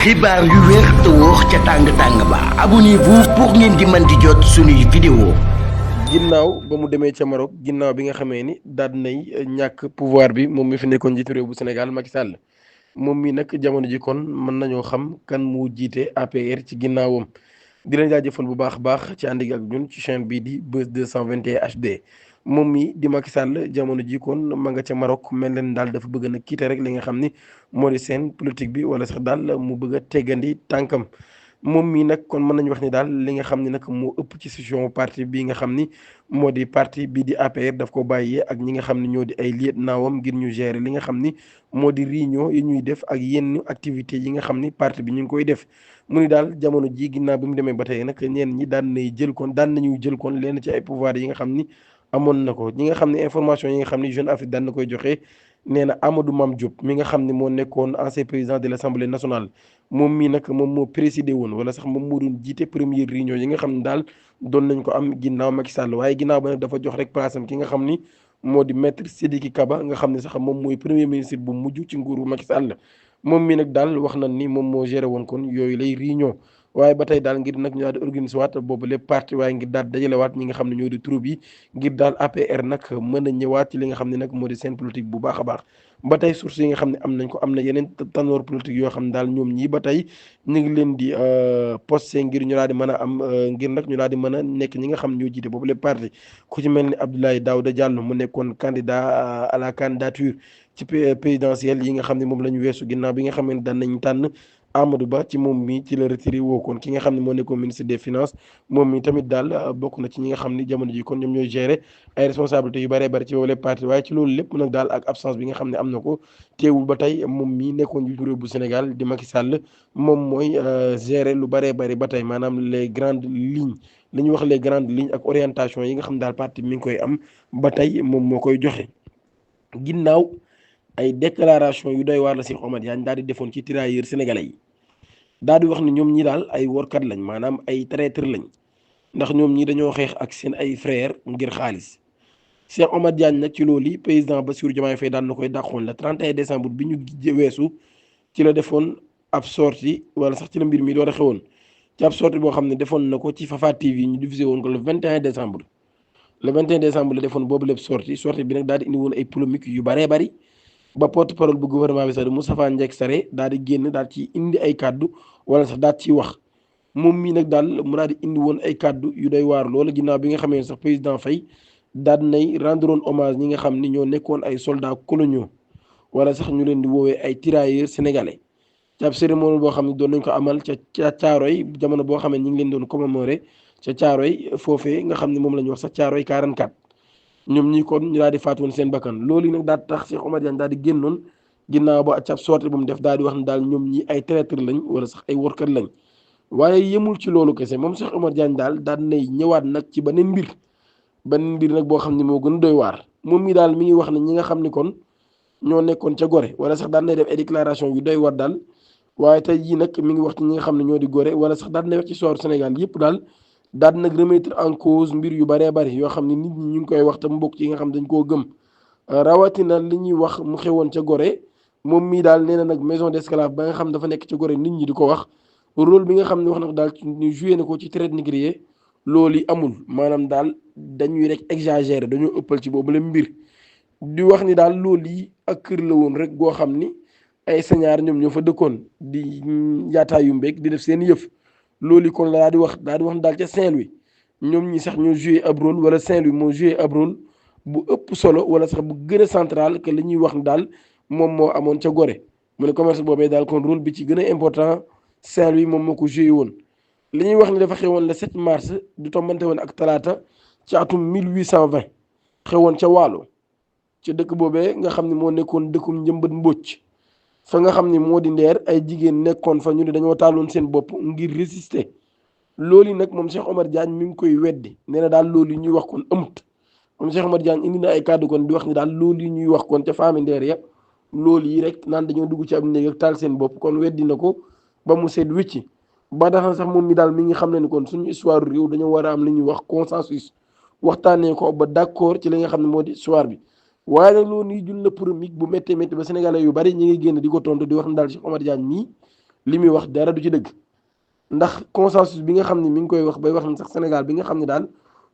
xibaar yu wér te wóor ca tàng-tàng ba abonnez-vous pour ngeen di mën di jot suñuy vidéo. ginnaaw ba mu demee ca Maroc ginnaaw bi nga xamee ni daal nay ñàkk pouvoir bi moom mi fi nekkoon njiitu réew bu Sénégal Macky Sall moom mi nag jamono ji kon mën nañoo xam kan mu jiite APR ci ginnaawam di leen jaajëfal bu baax a baax ci ànd gi ak ñun ci chaîne bii di Buzz 221 HD moom mi di Macky Sall jamono ji kon ma nga ca Maroc mel leen daal dafa bëgg nag quitter rek li nga xam ni moo di seen politique bi wala sax daal mu bëgg a teggandi tànkam. moom mii nag kon mën nañu wax ni daal li nga xam ni nag moo ëpp ci session parti bi nga xam ni moo di parti bii di APR daf ko bàyyee ak ñi nga xam ne ñoo di ay liet naawam ngir ñu gérer li nga xam ni moo di réunion yi ñuy def ak yenn activités yi nga xam ni parti bi ñu ngi koy def mu ni daal jamono ji ginnaaw bi mu demee ba tey nag ñeen ñi daan nañuy jël kon leen ci ay pouvoir yi nga xam ni amoon na ko ñi nga xam ne information yi nga xam ni Jeune Afrique daan na koy joxe nee na Amadou Mame Diop mi nga xam ne moo nekkoon ancien président de l' assemblée nationale moom mii nag moom moo présidé woon wala sax moom moo doon jiite première réunion yi nga xam ne daal doon nañ ko am ginnaaw Macky Sall waaye ginnaaw ba nag dafa jox rek place am ki nga xam ni moo di maître Sidiki Kaba nga xam ne sax moom mooy premier ministre bu mujj ci nguuru Macky Sall moom mii nag daal wax nañ ni moom moo géré woon kon yooyu lay réunion waaye ba tey daal ngir nag ñu daal di organiser waat boobu lépp parti waaye ngir daal dajalewaat ñi nga xam ne ñoo di troupe yi ngir daal APR nag mën a ñëwaat ci li nga xam ne nag moo di seen politique bu baax a baax ba tey source yi nga xam ne am nañ ko am na yeneen tanoor politique yoo xam ne daal ñoom ñii ba tey ñu ngi leen di posté ngir ñu daal di mën a am ngir nag ñu daal di mën a nekk ñi nga xam ne ñoo jiite boobu lépp parti ku ci mel ni Abdoulaye Daouda Diallo mu nekkoon candidat à la candidature ci présidentielle yi nga xam ne moom la ñu weesu ginnaaw bi nga xam ne daan nañ tànn Amadou Ba ci moom mi ci la retiré woo kon ki nga xam ne moo nekkoon ministre des finances moom mi tamit daal bokk na ci ñi nga xam ni jamono ji kon ñoom ñooy gérer ay responsabilités yu bëree bëri ci wàllu parti waaye ci loolu lépp nag daal ak absence bi nga xam ne am na ko teewul ba tey moom mi nekkoon njiitu réew bu Sénégal di Macky Sall moom mooy gérer lu bëree bëri ba tey maanaam les grandes lignes li ñuy wax les grandes lignes ak orientation yi nga xam ne daal parti mi ngi koy am ba tey moom moo koy joxe ginnaaw ay déclaration yu doy waar la Cheikh Oumar Diagne daal di defoon ci tirailleurs sénégalais yi daal di wax ni ñoom ñi daal ay workat lañ maanaam ay traître lañ ndax ñoom ñi dañoo xeex ak seen ay frères ngir xaalis Cheikh Oumar Diagne nag ci loolu yi président Bassirou Diomaye Faye daan na koy dàqoon le 31 décembre bi ñu weesu ci la defoon ab sortie wala sax ci la mbir mi door a xewoon ci ab sortie boo xam ne defoon na ko ci Fafa TV ñu diffusé woon ko le 21 décembre le 21 décembre la defoon boobu lépp sortie bi nag daal di indi woon ay polémique yu bëree bëri ba porte parole bu gouvernement bi sax di Moustapha Ndiaye Sarré daal di génn daal ci indi ay kàddu wala sax daal ciy wax moom mii nag daal mu daal di indi woon ay kàddu yu doy waar loola ginnaaw bi nga xamee sax président Faye daal nay rendre woon hommage ñi nga xam ni ñoo nekkoon ay soldats coloniaux wala sax ñu leen di woowee ay tirailleurs sénégalais ci ab cérémonie boo xam ne doon nañ ko amal ca Caaroy jamono boo xam ne ñu ngi leen doon commémorer ca Caaroy foofee nga xam ne moom la ñuy wax sax Caaroy 44. ñoom ñii kon ñu daal di faatu woon seen bakkan loolu nag daal tax Cheikh Oumar Diagne daal di génnoon ginnaaw ba ca sortie bu mu def daal di wax ne daal ñoom ñi ay traître lañ wala sax ay workat lañ waaye yemul ci loolu kese moom Cheikh Oumar Diagne daal nay ñëwaat nag ci beneen mbir nag boo xam ne moo gën a doy waar moom mi daal mi ngi wax ne ñi nga xam ni kon ñoo nekkoon ca Gorée wala sax daan nay def ay déclaration yu doy waar daal waaye tey jii nag mi ngi wax ci ñi nga xam ne ñoo di Gorée wala sax daan nay wax ci histoire Sénégal yëpp daal nag remettre en cause mbir yu bëree bëri yoo xam ne nit ñi ñu ngi koy wax te mu bokk ci yi nga xam dañ koo gëm rawatina li ñuy wax mu xewoon ca Gorée moom mii daal nee na nag maison d'esclave ba nga xam dafa nekk ca Gorée nit ñi di ko wax rôle bi nga xam ne wax na ko daal ñu joué na ko ci traite négrier loolu yi amul maanaam daal dañuy rek exagérer dañoo ëppal ci boobu la mbir di wax ni daal loolu yi ak kër la woon rek goo xam ni ay sañaar ñoom ñoo fa dëkkoon di yaataayu mbéeg di def seen yëf loolu kon la daal di wax ne daal ca Saint-Louis ñoom ñi sax ñoo joué ab rôle wala Saint-Louis moo joué ab rôle bu ëpp solo wala sax bu gën a central que li ñuy wax daal moom moo amoon ca Gorée mu ne commerce boobee daal kon rôle bi ci gën a important Saint-Louis moom moo ko joué woon. li ñuy wax ne dafa xewoon le 7 mars du tombante woon ak talaata ci atum 1820 xewoon ca Waalo ca dëkk boobee nga xam ne moo nekkoon dëkkum njëmbat mbóoj fa nga xam ni moo di Ndeer ay jigéen nekkoon fa ñu ne dañoo taaloon seen bopp ngir résister loolu nag moom Cheikh Oumar Diagne mi ngi koy weddi nee na daal loolu yi ñuy wax kon amut moom Cheikh Oumar Diagne indi na ay kàddu kon di wax ni daal loolu yi ñuy wax kon ca faami Ndeer ya loolu yi rek naan dañoo dugg ci ab néeg ak taal seen bopp kon weddi na ko ba mu seet wicci ba tax sax moom mi daal mi ngi xam ne ni kon suñu histoire réew dañoo war a am li ñuy wax consensus waxtaanee ko ba d'accord ci li nga xam ne moo di histoire bi waaye nag loolu nii jul na polémique bu méttee métti ba sénégalais yu bari ñi ngi génn di ko tontu di wax ne daal Cheikh Oumar Diagne mii li muy wax dara du ci dëgg ndax consensus bi nga xam ne mi ngi koy wax bay wax ni sax Sénégal bi nga xam ne daal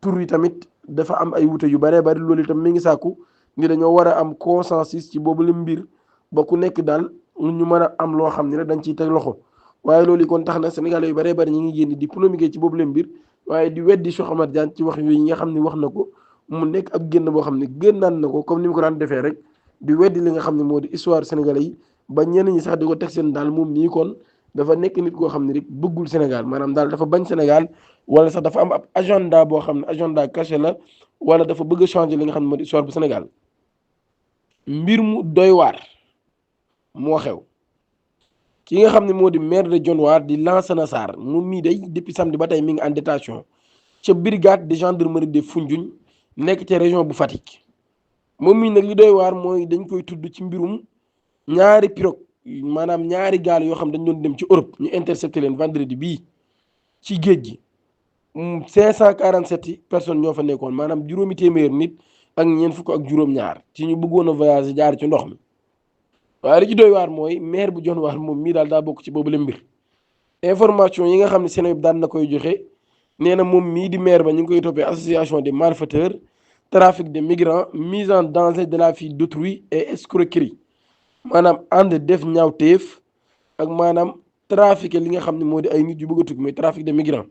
tur yi tamit dafa am ay wute yu baree bari loolu itam mi ngi sàkku ni dañoo war a am consensus ci boobu la mbir ba ku nekk daal ñu mën a am loo xam ne rek dañ ciy teg loxo waaye loolu kon tax na Sénégal yu baree bari ñi ngi génn di polémique ci boobu la mbir waaye di weddi Cheikh Omar Diagne ci wax yooyu yi nga xam ne wax na ko mu nekk ab génn boo xam ne génnaan na ko comme ni mu ko daan defee rek di weddi li nga xam ne moo di histoire sénégalais yi ba ñenn ñi sax di ko teg seen daal moom nii kon dafa nekk nit koo xam ne rek bëggul Sénégal maanaam daal dafa bañ Sénégal wala sax dafa am ab agenda boo xam ne agenda caché la wala dafa bëgg a changer li nga xam ne moo di histoire bu Sénégal mbir mu doy waar moo xew ki nga xam ne moo di maire de Dionewar di Lansana Sarr moom mii day depuis samedi ba tey mi ngi en détention ca brigade de gendarmerie de Foundiougne nekk ca région bu Fatick moom mii nag li doy waar mooy dañ koy tudd ci mbirum ñaari pirogue maanaam ñaari gaal yoo xam dañ doon dem ci Europe ñu intercepté leen vendredi bii ci géej gi 547 personnes ñoo fa nekkoon maanaam juróomi téeméer nit ak ñeent fukk ak juróom-ñaar ci ñu bëggoon a voyager jaar ci ndox mi waaye li ci doy waar mooy maire bu Dionewar moom mii daal daa bokk ci boobu la mbir information yi nga xam ne Sénégal daan na koy joxe nee na moom mii di maire ba ñu ngi koy toppee association des malfaiteurs trafic de migrants mise en danger de la vie d'autrui et escroquerie maanaam ànd def ñaawteef ak maanaam trafiqué li nga xam ne moo di ay nit yu bëgg a tukki mooy trafic de migrants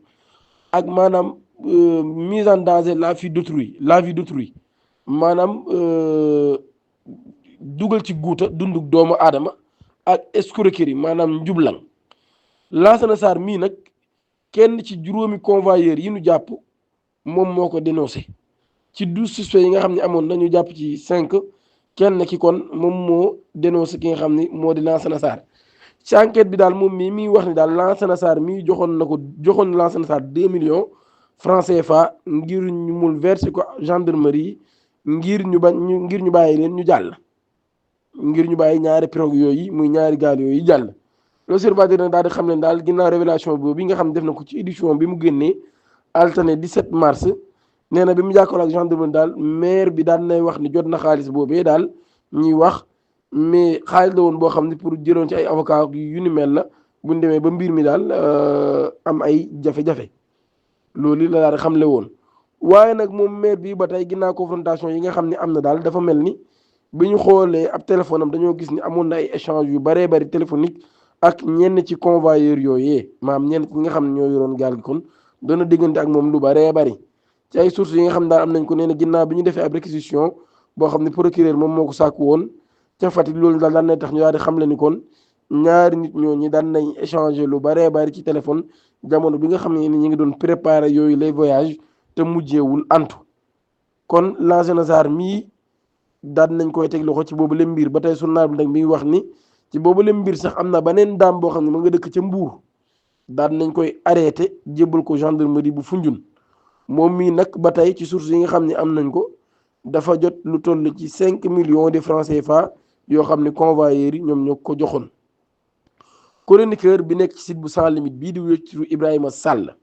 ak maanaam mise en danger la vie d'autrui maanaam dugal ci guuta dunduk doomu aadama ak escroquerie maanaam njublang Lansana Sarr mii nag kenn ci juróomi convoyeur yi ñu jàpp moom moo ko dénoncé ci 12 suspects yi nga xam ne amoon nañu jàpp ci 5 kenn ki kon moom moo dénoncé ki nga xam ni moo di Lansana Sarr ci enquête bi daal moom mii miy wax ni daal Lansana Sarr mii joxoon Lansana Sarr 2 millions francs CFA ngir ñu mul versé ko gendarmerie ngir ñu bàyyi leen ñu jàll ngir ñu bàyyi ñaari pirogue yooyu muy ñaari gaal yooyu jàll l'observateur nag daal di xam ne daal ginnaaw révélation boobu bi nga xam ne def na ko ci édition bi mu génnee altine 17 mars nee na bi mu jàkkaarloo ak gendarmerie daal maire bi daan nay wax ni jot na xaalis boobee daal ñuy wax mais xaalis la woon boo xam ne pour jëloon ci ay avocat yu ni mel la buñ demee ba mbir mi daal am ay jafe-jafe loolu la daal di xamle woon waaye nag moom maire bi ba tey ginnaaw confrontation yi nga xam ne am na daal dafa mel ni bi ñu xoolee ab téléphone am dañoo gis ni amoon na ay échange yu baree bari téléphonique ak ñenn ci convoyeur yooyee maam ñenn ci nga xam ne ñoo yoroon gaal gi kon doona diggante ak moom lu baree bari ci ay sources yi nga xam daal am nañ ko nee na ginnaaw bi ñu defee ab réquisition boo xam ne procureur moom moo ko sàkku woon ca Fatick loolu daal daan nay tax ñu daal di xamle ni kon ñaari nit ñooñu daan nañ échanger lu baree bari ci téléphone jamono bi nga xam ne ni ñu ngi doon préparer yooyu les voyages te mujjeewul antu kon Lansana Sarr mii daan nañ koy teg loxo ci boobu le mbir ba tey journal bi nag mi ngi wax ni ci boobu le mbir sax am na beneen daam boo xam ne ma nga dëkk ca Mbuur daan nañ koy arrêté jébbal ko gendarmerie bu Foundiougne moom mii nag ba tey ci source yi nga xam ne am nañ ko dafa jot lu toll ci 5 millions de francs CFA yoo xam ne convoyeurs yi ñoom ñoo ko joxoon. chroniqueur bi nekk ci site bu sans limite bii di wéccu Ibrahima Sall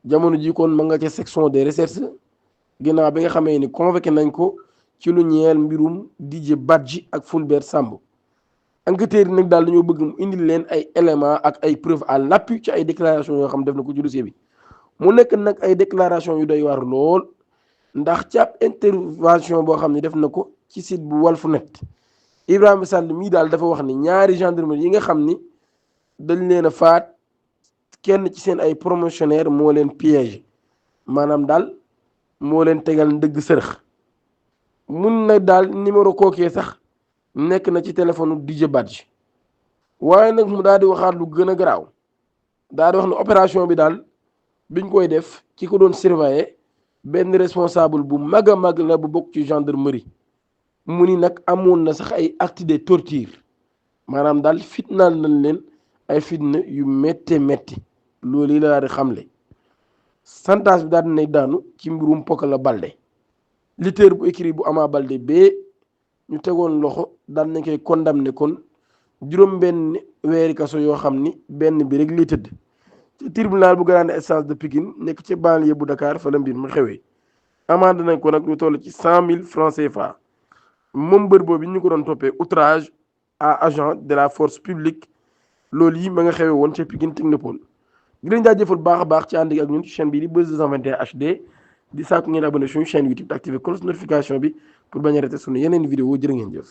jamono ji kon ma nga ca section de recherche ginnaaw bi nga xamee ni convoqué nañ ko ci lu ñeel mbirum Didier Badji ak Fulbert Sambou enquêteurs yi nag daal dañoo bëgg mu indil leen ay éléments ak ay preuves à l'appui ci ay déclarations yoo xam def na ko ci dossier bi mu nekk nag ay déclarations yu doy waar lool ndax ci ab intervention boo xam ne def na ko ci site bu Walfnet Ibrahima Sall mii daal dafa wax ni ñaari gendarmerie yi nga xam ni dañ leen a faat kenn ci seen ay promotionnaire moo leen piégé maanaam daal moo leen tegal ndëgg sërëx mun na daal numéro kookee sax nekk na ci téléphone Didier Badji waaye nag mu daal di waxaat lu gën a garaaw daal di wax ne opération bi daal biñ koy def ki ko doon surveiller benn responsable bu mag a mag la bu bokk ci gendarmerie mu ni nag amoon na sax ay actes de torture maanaam daal fitnaal nañ leen ay fitna yu métte métti loolu yi la daal di xamle santage bi daal dinay daanu ci mbirum Pokola Baldé lutteur bu écurie bu Ama Baldé bee ñu tegoon loxo daan nañ koy condamné kon juróom benn weeri kaso yoo xam ni benn bi rek lay tëdd ci tribunal bu grande instance de Pikine nekk ci banlieue bu Dakar fa la mbir mu xewee amande nañ ko nag lu toll ci 100 000 francs CFA moom mbër boobu ñu ko doon toppee outrage à agent de la force publique loolu yi ma nga xewee woon ca Pikine Technopole di leen jaajëfal baax a baax ci ànd ak ñun ci chaîne bi di Buzz 221 HD di sàkku ngeen abonné suñu chaîne YouTube te activé cloche notification bi pour bañ a rater suñu yeneen vidéo jërë ngeen jëf